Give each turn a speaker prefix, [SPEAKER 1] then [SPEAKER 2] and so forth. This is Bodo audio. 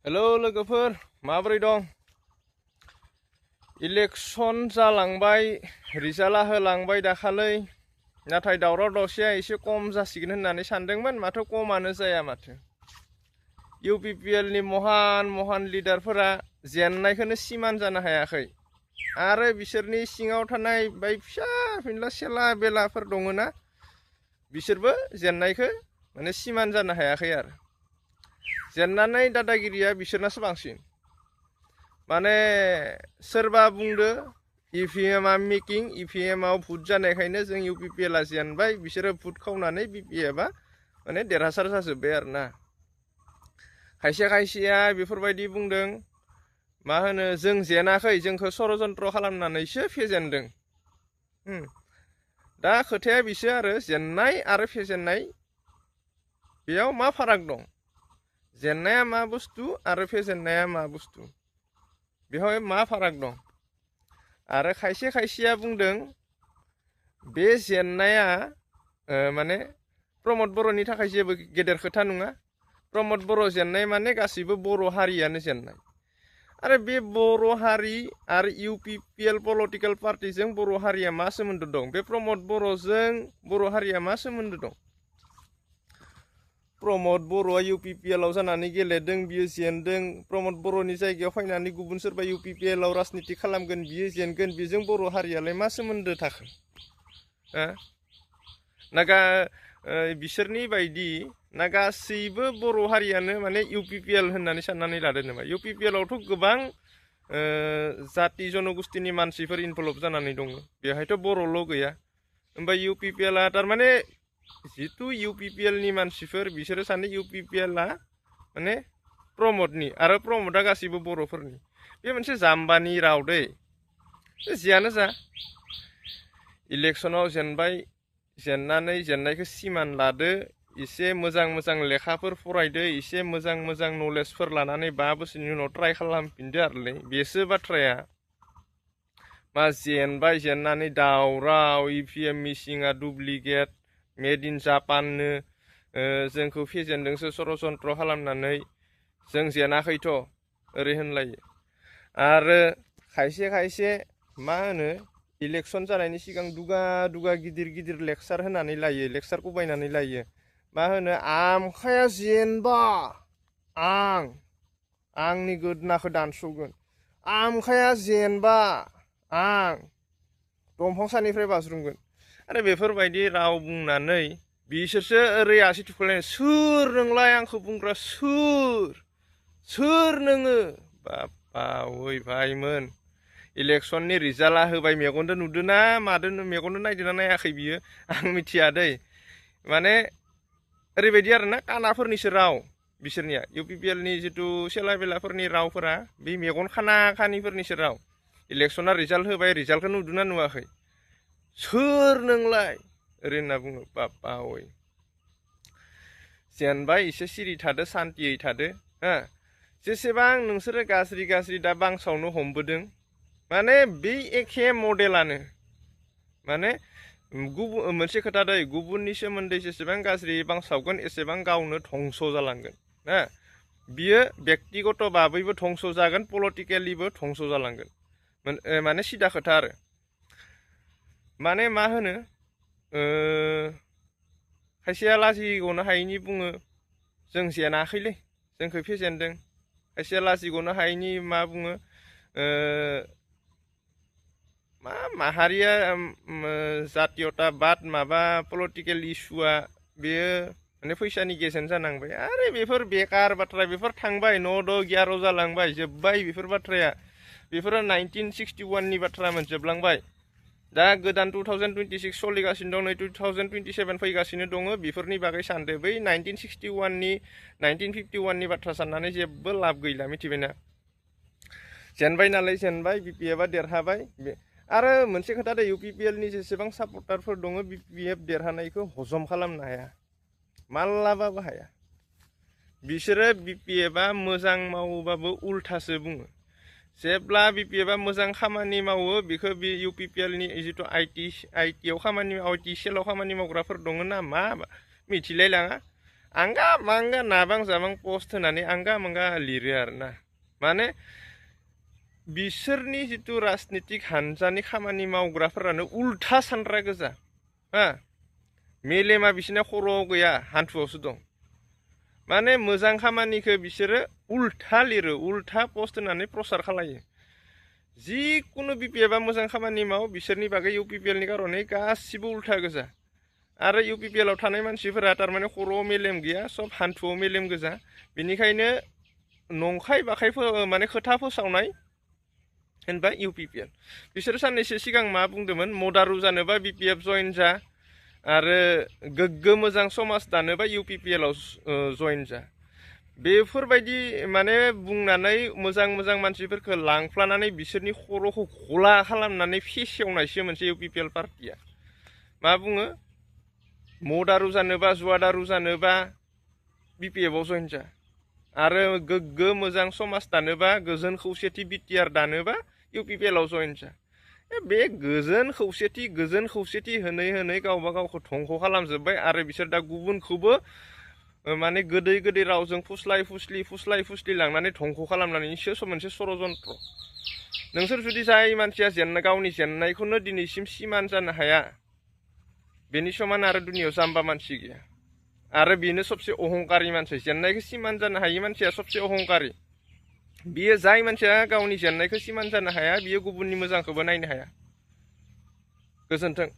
[SPEAKER 1] हेलौ लोगोफोर माबोरै दं? इलेक्सन जालांबाय, रिजाल्टआ होलांबाय दाखालै। नाथाय दावराव दावसिया एसे खम जासिगोन होननानै सानदोंमोन, माथो खमानो जाया माथो। इउपिपिएलनि महान लिडारफोरा जेननायखौनो सिमान जानो हायाखै। आरो बिसोरनि सिङाव थानाय बाय फिसा फिनला सेला बेलाफोर दङना, बिसोरबो जेननायखौ माने सिमान जानो हायाखै आरो। जेननानै दादागिरिया बिसोरनासो बांसिन। माने सोरबा बुंदो इभिएमआ मेकिं, इभिएमआव भुट जानायखायनो जों इउपिपिएलआ जेनबाय, बिसोरो भुट खावनानै बिपिएफआ माने देरहासार जाजोब्बाय आरोना। खायसे खायसेया बेफोरबायदि बुंदों, मा होनो जों जेनाखै, जोंखौ षड़यन्त्र खालामनानैसो फेजेनदों। दा खोथाया बिसो आरो जेननाय आरो फेजेननाय, बेयाव मा फाराग दं? जेननाया मा बुस्थु आरो फेजेननाया मा बुस्थु, बेवहाय मा फाराग दं? आरो खायसे खायसेया बुंदों बे जेननाया माने प्रमद बर'नि थाखाय जेबो गेदेर खोथा नङा। प्रमद बर' जेननाय माने गासैबो बर' हारियानो जेननाय। आरो बे बर' हारि आरो इउपिपिएल पलिटिकेल पार्टिजों बर' हारिया मा सोमोन्दो दं? बे प्रमद बर'जों बर' हारिया मा सोमोन्दो दं? प्रमद बर'आ इउपिपिएलआव जानानै गेलेदों, बियो जेनदों। प्रमद बर'नि जायगायाव फैनानै गुबुन सोरबा इउपिपिएलआव राजनिति खालामगोन, बियो जेनगोन। बेजों बर' हारियालाय मा सोमोन्दो थाखो? बिसोरनि बायदि ना गासैबो बर' हारियानो माने इउपिपिएल होननानै साननानै लादो नामा? इउपिपिएलआवथ' गोबां जाति जनगोष्ठीनि मानसिफोर इनभल्भ जानानै दङ। बेवहायथ' बर'ल' गैया। ओमफ्राय इउपिपिएलआ थारमाने जिथु इउपिपिएलनि मानसिफोर, बिसोरो सानो इउपिपिएलआ माने प्रमदनि, आरो प्रमदआ गासैबो बर'फोरनि। बे मोनसे जाम्बानि राव दै। जियानो जा, इलेक्सनाव जेनबाय, जेननानै जेननायखौ सिमान लादो, एसे मोजां लेखाफोर फरायदो, एसे मोजां नलेजफोर लानानै 5 बोसोरनि उनाव ट्राय खालामफिनदो आरोलै। बेसो बाथ्राया। मा जेनबाय, जेननानै दावराव, इभिएम मिसिंआ डुप्लिकेट, मेड इन जापाननो जोंखौ फेजेनदोंसो षड़यन्त्र खालामनानै, जों जेनाखैथ' ओरै होनलायो। आरो खायसे मा होनो इलेक्सन जानायनि सिगां दुगा गिदिर लेक्सार होनानै लायो, लेक्सारखौ बायनानै लायो। मा होनो आमखाया जेनबा आंनि गोदनाखौ दानस'गोन, आमखाया जेनबा आं दंफां सानिफ्राय बाज्रुमगोन। आरो बेफोरबायदि राव बुंनानै बिसोरसो ओरै आसि थुख्लायनाय, सोर नोंलाय आंखौ बुंग्रा, सोर नोङो? बापा ओइ भाइमोन, इलेक्सननि रिजाल्टआ होबाय, मेगनजों नुदों ना मादों, मेगनजों नायदों ना नायाखै बियो आं मिथिया दै। माने ओरैबायदि आरोना, कानाफोरनिसो राव बिसोरनिया। इउपिपिएलनि जिथु सेला बेलाफोरनि रावफोरा बे मेगन खानिफोरनिसो राव। इलेक्सना रिजाल्ट होबाय, रिजाल्टखौ नुदों ना नुवाखै? सोर नोंलाय ओरै होनना बुङो। बापा ओइ, जेनबाय एसे सिरि थादो, सान्तियै थादो। जेसेबां नोंसोरो गाज्रि दा बांसावनो हमबोदों, माने बे एखे मडेलानो। माने मोनसे खोथा दै, गुबुननि सोमोन्दै जेसेबां गाज्रि बांसावगोन एसेबां गावनो धंस जालांगोन। बियो बेक्तिगत भाबैबो धंस जागोन, पलिटिकेलिबो धंस जालांगोन। माने सिदा खोथा आरो। माने मा होनो, खायसेया लाजिगनो हायैनि बुङो जों जेनाखैलै, जोंखौ फेजेनदों। खायसेया लाजिगनो हायैनि मा बुङो, मा माहारिया जातीयताबाद माबा पलिटिकेल इस्युआ बेयो माने फैसानि गेजेन जानांबाय। आरो बेफोर बेकार बाथ्रा, बेफोर थांबाय, 9-10-11 जालांबाय, जोब्बाय बेफोर बाथ्राया। बेफोरो 1961नि बाथ्रामोन, जोबलांबाय। दा गोदान 2026 सोलिगासिनो दं, नै 2027 फैगासिनो दङ। बेफोरनि बागै सानदो। बै 1961नि 1951नि बाथ्रा साननानै जेबो लाब गैला, मिथिबायना? जेनबाय नालाय जेनबाय, बिपिएफआ देरहाबाय। आरो मोनसे खोथा दै, इउपिपिएलनि जेसेबां सापर्टारफोर दङ, बिपिएफ देरहानायखौ हजम खालामनो हाया, मालाबाबो हाया। बिसोरो बिपिएफआ मोजां मावोबाबो उल्थासो बुङो। जेब्ला बिपिएफआ मोजां खामानि मावो, बेखौ बे इउपिपिएलनि जिथु आइटि सेलाव खामानि मावग्राफोर दङ ना, मा मिथिलायलाङा। आंगा मांगा नाबां जाबां पस्ट होनानै आंगा मांगा लिरो आरोना माने बिसोरनि जिथु राजनितिक हानजानि खामानि मावग्राफोरानो उल्था सानग्रा गोजा हा मेलेमा बिसोरना खर'आव गैया हान्थुआवसो दं माने मोजां खामानिखौ बिसोरो उल्था लिरो उल्था पस्ट होनानै प्रसार खालायो जिकुनु बिपिएफआ मोजां खामानि मावो बिसोरनि बागै इउपिपिएलनि कारनै गासिबो उल्था गोजा आरो इउपिपिएलआव थानाय मानसिफोरा थारमाने खर'आव मेलेम गैया सब हान्थुआव मेलेम गोजा बेनिखायनो नंखाय बाखाय माने खोथा फोसावनाय होनबा इउपिपिएल बिसोर साननैसो सिगां मा बुंदोंमोन मदारु जानोबा बिपिएफ जइन जा आरो गोग्गो मोजां समाज दानोबा इउपिपिएलआव जइन जा बेफोरबायदि माने बुंनानै मोजां मोजां मानसिफोरखौ लांफ्लानानै बिसोरनि खर'खौ घला खालामनानै फेसेवनायसो मोनसे इउपिपिएल पार्टिया मा बुङो मदारु जानोबा जुवादारु जानोबा बिपिएफआव जइन जा आरो गोग्गो मोजां समाज दानोबा गोजोन खौसेथि बिटिआर दानोबा इउपिपिएलआव जइन जा बे गोजोन खौसेथि होनै होनै गावबा गावखौ धंख' खालामजोब्बाय आरो बिसोर दा गुबुनखौबो माने गोदै गोदै रावजों फुस्लाय फुस्लि लांनानै धंख' खालामनानैसो मोनसे षड़यन्त्र नोंसोर जुदि जाय मानसिया गावनि जेननायखौनो दिनैसिम सिमान जानो हाया बेनि समान आरो दुनियाव जाम्बा मानसि गैया आरो बेनो सबसे अहंकारि मानसि जेननायखौ सिमान जानो हायि मानसिया सबसे अहंकारि बियो जाय मानसिया गावनि जेननायखौ सिमान जानो हाया बियो गुबुननि मोजांखौबो नायनो हाया गोजोन्थों।